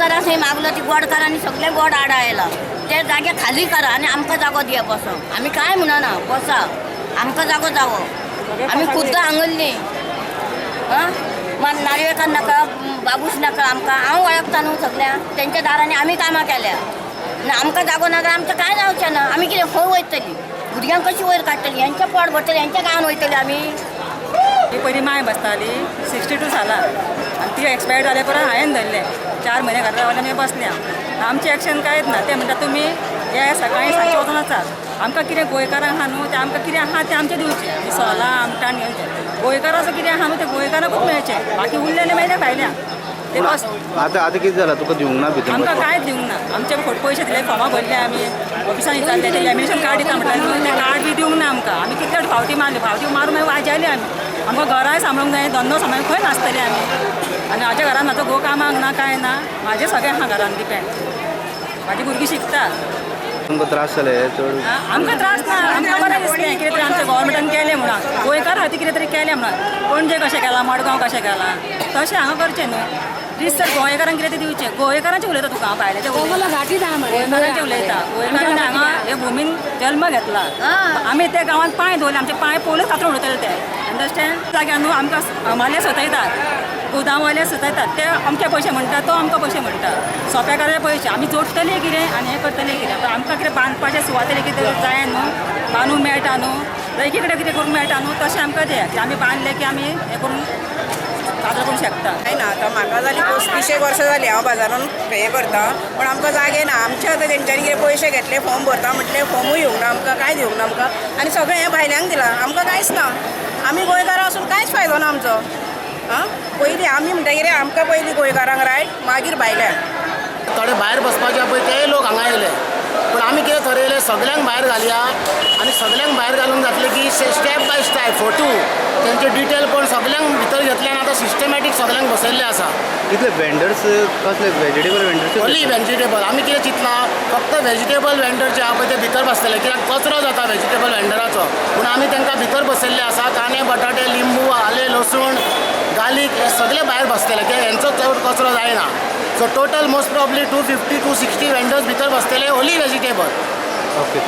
गोडकारां थंय मागलो, ती गोडकारांनी सगळे गोड आडा आयला. ते जागे खाली करा आनी आमकां जागो दिया बसोंक. आमी कांय म्हणना, बसा, आमकां जागो जावो. आमी खुद्द हांगल्ली. आं, नारवेकार नाका, बाबूश नाका आमकां. हांव वळखता न्हू सगळ्यांक. तेंच्या दारांनी आमी कामां केल्या ना. आमकां जागो ना जाल्यार आमचें कांय जावचें ना. आमी कितें, खंय वयतली? भुरग्यांक कशी वयर काडटली? हेंचें पोट भरतली? हेंच्या गांवान वयतली आमी? ही पयली माय बसताली 62 सालान आनी ती एक्सपायर्ड जाल्या परत हांवें धरलें. 4 म्हयने घरा रावले, आमी बसल्या. आमचें एक्शन कांयच ना. ते म्हणटा, तुमी हे सकाळीं सांजचे वचून वचात. आमकां कितें गोंयकारांक आहा न्हू, तें आमकां कितें आहा तें आमचें दिवचें. सोलां, आमटाण घेवचें. गोंयकाराचो कितें आहा न्हू, तें गोंयकाराकूच मेळचें. बाकी उरलेलें मागीर भायल्या ते बस. आतां आतां कितें जालां? तुका दिवंक ना भितर आमकां बसपाक? कांयच दिवंक ना. आमचे फट पयशे दिले, फॉर्मां भरले, आमी ऑफिसान विचारले, ते लॅमिनेशन कार्ड दिता म्हणटा न्हू, तें कार्ड बी दिवंक ना आमकां. आमी कितले फावटी मारले, फावटी मारून मागीर वाजयले आमी. आमकां घराय सांबाळूंक जाय, धंदो सांबाळूंक, खंय नाचतले आमी? आनी म्हाज्या घरान म्हाजो घोव कामाक ना, कांय ना. म्हाजें सगळें आहा घरान डिपेंड. म्हाजी भुरगीं शिकता. तुमकां त्रास जाले हे चड? आमकां त्रास ना. आमकां बरें दिसलें, कितें तरी आमच्या गोवोरमेंटान केलें म्हणून, गोंयकार खातीर कितें तरी केलें म्हणून. पणजे कशें केलां, मडगांव कशें केलां, तशें हांगा करचें न्हू. दीस तर गोंयकारांक कितें तरी दिवचें. गोंयकारांचें उलयता तुका हांव, भायल्याचें उलयता? गोंयकारांचें उलयता. गोंयकारांनी हांगा हे भुमीन जल्म घेतला. आमी त्या गांवांत पांय दवरले, आमचे पांय पयलूच कातरून उडयतले ते, अंडरस्टँड? जाग्यार न्हू आमकां हमाले सतयतात, गोदांववाले सतयतात. ते अमके पयशे म्हणटा, तो अमको पयशे म्हणटा. सोंपेकाराचे पयशे आमी जोडटले कितें आनी हें करतले कितें? पण आमकां कितें बांदपाचे सुवातेर कितें जाय न्हू, बांदूंक मेळटा न्हू, एकी कडेन कितें करूंक मेळटा न्हू, तशें आमकां दिया की आमी बांदले की आमी हें करून बाजार करूंक शकता. कांय ना. आतां म्हाका जाली 35 एक वर्सां जालीं हांव बाजारान हें करता, पण आमकां जागे ना. आमचे आतां तेंच्यांनी कितें पयशे घेतले, फॉर्म भरता म्हटलें, फॉर्मूय येवंक ना आमकां, कांय दिवंक ना आमकां. आनी सगळें हें भायल्यांक दिलां, आमकां कांयच ना. आमी गोंयकारां आसून कांयच फायदो ना आमचो. आं, पयलीं आमी म्हणटकीर आमकां पयलीं गोंयकारांक रायट, मागीर भायल्यांक. थोडे भायर बसपाचे आहा पळय, तेय लोक हांगा येयले. पूण आमी कितें थरयलें, सगल्यांक भायर घालया आनी सगल्यांक भायर घालूंक जातलें की स्टेप बाय स्टेप फोटो, तेंचे डिटेल पण सगल्यांक भितर घेतले आनी आतां सिस्टमॅटीक सगल्यांक बसयल्ले आसा. कितले वेंडर्स? कसले व्हेजिटेबल वेंडर्स? Only vegetable. आमी कितें चिंतलां, फक्त व्हेजिटेबल वेंडर जे आहा पळय, ते भितर बसतले, कित्याक कचरो जाता व्हेजिटेबल वेंडराचो म्हणून आमी तांकां भितर बसयल्ले आसा. कांदे, बटाटे, लिंबू, आले, लसूण, गार्लीक हे सगळे भायर बसतले, कित्याक हेंचो चड कचरो जायना. So total most probably 250, 260 vendors भितर बसतले, ओन्ली व्हेजिटेबल. ओके.